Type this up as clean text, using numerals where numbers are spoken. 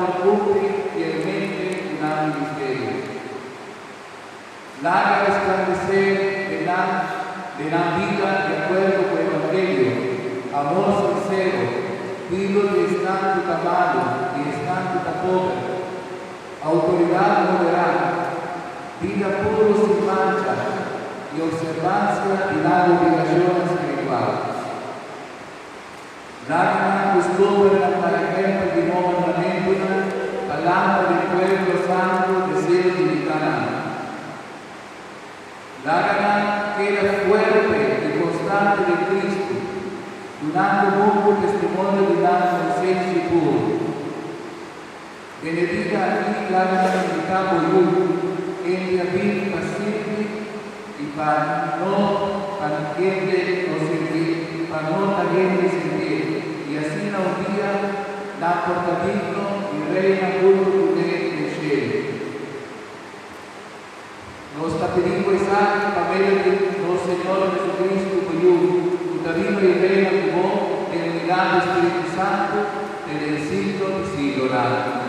por kumpli fielmente ku nan ministerio. Laga resplandesé den nan bida di akuerdo ku Evangelio, amor sinsero, kuido di esnan ku ta malu i esnan ku ta pober, outoridat moderá, bida puru sin mancha i opservansia di nan obligashon spiritual. Laga nan kustumbernan ta ehèmpel di bon mandamentunan, pa lanta den pueblo santu deseo di imitá nan. Laga nan keda fuerte i konstante den Kristu, dunando bon testimonio di nan konsenshi puru. Den e bida aki laga nan imitá bo Yu, kende a bini pa sirbi i pa no pa hende no sirbi, pa no ta hende sirbié, i asina un dia nan por ta digno di reina huntu kuné den shelu. Nos ta pidi esaki pa medio di nos Señor Hesukristu, bo Yu, ku ta biba i reina ku bo den unidat di Spiritu Santu, te den siglo di siglonan.